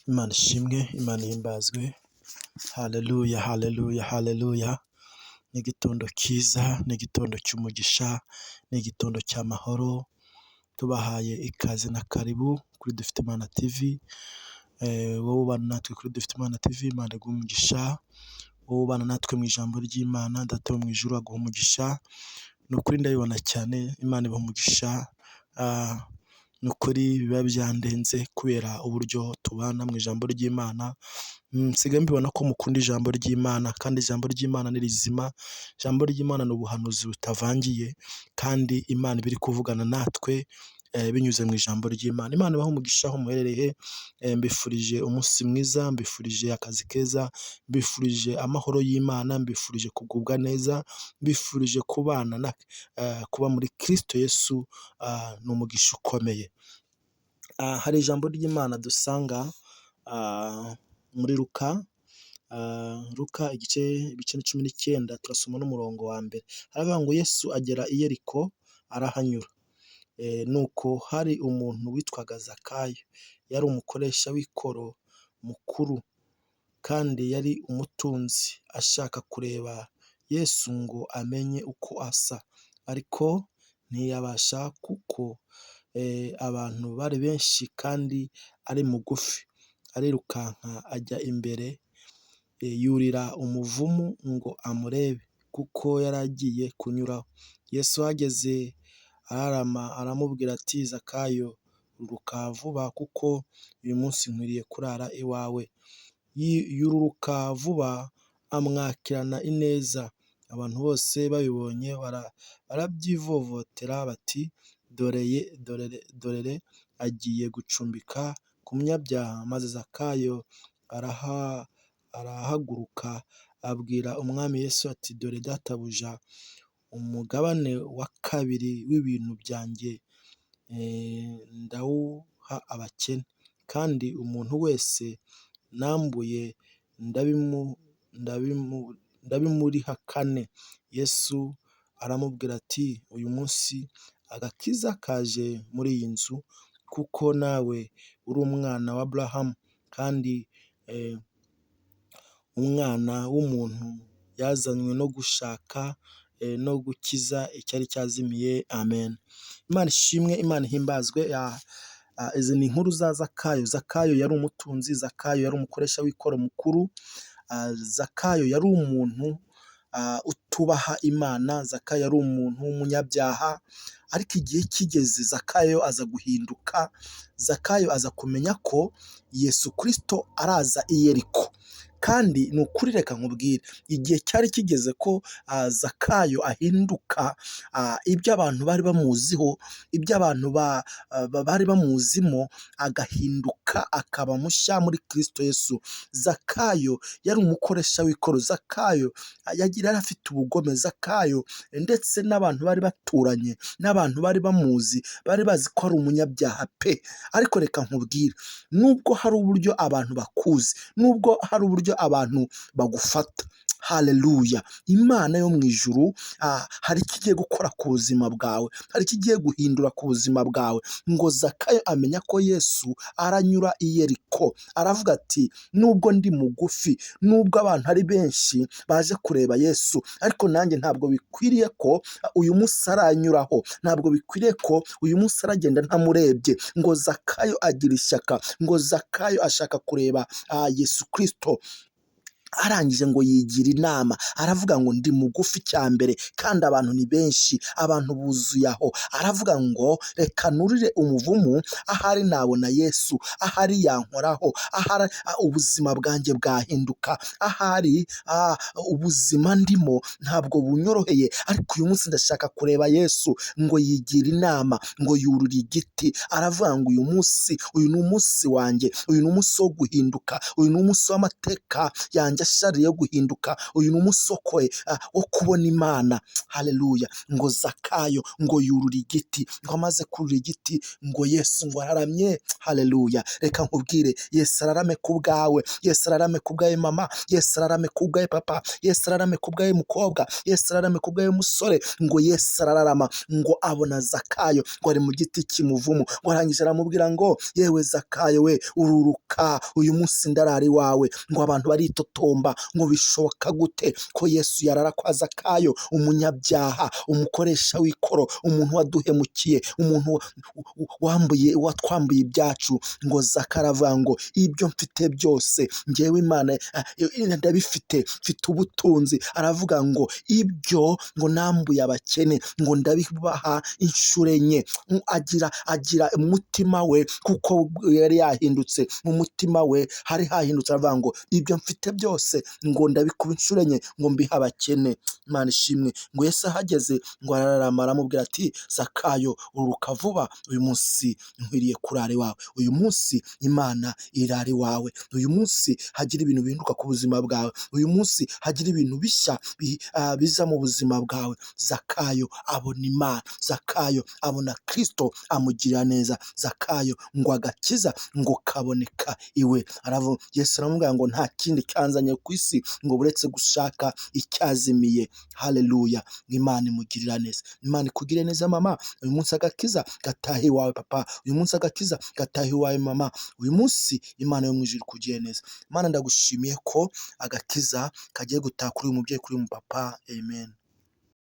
Imana ishimwe, Imana ihimbazwe, haleluya, haleluya, haleluya, ni igitondo cyiza, ni igitondo cy'umugisha, ni igitondo cy'amahoro, tubahaye ikaze na karibu kuri Dufite Imana TV, wowe ubana natwe kuri Dufite Imana TV, Imana iguhe umugisha, wowe ubana natwe mu ijambo ry'Imana, Data wo mu ijuru aguhe umugisha, ni ukuri ndabibona cyane, Imana ibaha umugisha, ni ukuri biba byandenze kubera uburyo tubana mu ijambo ry'Imana, nsigaye mbibona ko mukunda ijambo ry'Imana kandi ijambo ry'Imana ni rizima, ijambo ry'Imana ni ubuhanuzi butavangiye kandi Imana iba iri kuvugana natwe binyuze mu ijambo ry'Imana. Imana ibahe umugisha aho muherereye, mbifurije umunsi mwiza, mbifurije akazi keza, mbifurije amahoro y'Imana, mbifurije kugubwa neza, mbifurije kubana kuba muri Kristo Yesu, ni umugisha ukomeye. Hari ijambo ry'Imana dusanga muri Luka, Luka ibice 19 turasoma n'umurongo wa mbere, haravuga ngo Yesu agera i Yeriko arahanyura, nuko hari umuntu witwaga Zakayo, yari umukoresha w'ikoro mukuru kandi yari umutunzi, ashaka kureba Yesu ngo amenye uko asa, ariko ntiyabasha kuko abantu bari benshi kandi ari mugufi, arirukanka ajya imbere yurira umuvumu ngo amurebe kuko yari agiye kunyuraho. Yesu ahageze ararama aramubwira ati Zakayo ururuka vuba kuko uyu munsi nkwiriye kurara iwawe. Yururuka vuba amwakirana ineza. Abantu bose babibonye barabyivovotera bati dore agiye gucumbika ku munyabyaha. Maze Zakayo arahaguruka abwira umwami Yesu ati dore databuja, umugabane wa kabiri w'ibintu byanjye ndawuha abakene, kandi umuntu wese nambuye ndabimuriha kane. Yesu aramubwira ati uyu munsi agakiza kaje muri iyi nzu, kuko nawe uri umwana wa Aburahamu, kandi umwana w'umuntu yazanywe no gushaka no gukiza icyari cyazimiye. Amen. Imana ishimwe, Imana ihimbazwe. Izi ni inkuru za Zakayo. Zakayo yari umutunzi, Zakayo yari umukoresha w'ikoro mukuru, Zakayo yari umuntu utubaha Imana, Zakayo yari umuntu w'umunyabyaha, ariko igihe kigeze Zakayo aza guhinduka, Zakayo aza kumenya ko Yesu Kristo araza i Yeriko. Kandi ni ukuri reka nkubwire, igihe cyari kigeze ko Zakayo ahinduka, ibyo abantu bari bamuziho, ibyo abantu bari bamuzimo, agahinduka akaba mushya muri Kristo Yesu. Zakayo yari umukoresha w'ikoro, Zakayo yari afite ubugome, Zakayo ndetse n'abantu bari baturanye n'abantu bari bamuzi, bari bazi ko ari umunyabyaha pe! Ariko reka nkubwire, nubwo hari uburyo abantu bakuzi, nubwo hari uburyo abantu bagufata, haleluya, Imana yo mu ijuru hari icyo igiye gukora ku buzima bwawe, hari icyo igiye guhindura ku buzima bwawe. Ngo Zakayo amenya ko Yesu aranyura i Yeriko, aravuga ati nubwo ndi mugufi, nubwo abantu ari benshi baje kureba Yesu, ariko nanjye ntabwo bikwiriye ko uyu munsi aranyuraho, ntabwo bikwiriye ko uyu munsi aragenda ntamurebye. Ngo Zakayo agira ishyaka, ngo Zakayo ashaka kureba Yesu Kristo, arangije ngo yigira inama, aravuga ngo ndi mugufi cyambere kandi abantu ni benshi, abantu buzuye aho, aravuga ngo reka nurire umuvumu, ahari nabona Yesu, ahari yankoraho, ahari ubuzima bwanjye bwahinduka, ahari ubuzima ndimo ntabwo bunyoroheye, ariko uyu munsi ndashaka kureba Yesu. Ngo yigira inama, ngo yurira igiti, aravuga ngo uyu munsi, uyu ni umunsi wanjye, uyu ni umunsi wo guhinduka, uyu ni umunsi w'amateka yanjye ashaririye yo guhinduka, uyu ni umusokwe wo kubona Imana. Haleluya. Ngo Zakayo ngo yurura igiti, ngo amaze kurura igiti ngo Yesu ngo araramye. Haleluya. Reka nkubwire, Yesu ararame ku bwawe, Yesu ararame ku bwawe mama, Yesu ararame ku bwawe papa, Yesu ararame ku bwawe mukobwa, Yesu ararame ku bwawe musore. Ngo Yesu arararama, ngo abona Zakayo ngo ari mu giti cy'imuvumu, ngo arangije aramubwira ngo yewe Zakayo we, ururuka, uyu munsi ndarara iwawe. Ngo abantu baritotomba ngo bishoboka gute ko Yesu yarara kwa Zakayo, umunyabyaha, umukoresha w'ikoro, umuntu waduhemukiye, umuntu wambuye, watwambuye ibyacu. Ngo Zakayo aravuga ngo ibyo mfite byose njyewe Imana ndabifite, mfite ubutunzi. Aravuga ngo ibyo ngo nambuye abakene ngo ndabibaha inshuro enye. Agira umutima we, kuko yari yahindutse, mu mutima we hari hahindutse. Aravuga ngo ibyo mfite byose ngo ndabikuba inshuro enye, ngo mbihe abakene. Imana ishimwe. Ngo Yesu ahageze ngo ararama, aramubwira ati Zakayo ururuka vuba, uyu munsi nkwiriye kurara iwawe, uyu munsi Imana irara iwawe, uyu munsi hagira ibintu bihinduka ku buzima bwawe, uyu munsi hagira ibintu bishya biza mu buzima bwawe. Zakayo abona Imana, Zakayo abona Kristo amugirira neza. Zakayo ngo agakiza ngo kaboneka iwe. Yesu aramubwira ngo nta kindi cyanzanye ku isi ngo buretse gushaka icyazimiye. Haleluya. Imana imugirira neza. Imana ikugirire neza mama, uyu munsi agakiza gataha iwawe papa, uyu munsi agakiza gataha iwawe mama, uyu munsi Imana yo mu ijuru ikugirire neza. Imana ndagushimiye ko agakiza kagiye gutaha kuri uyu mubyeyi, kuri uyu mupapa. Amen.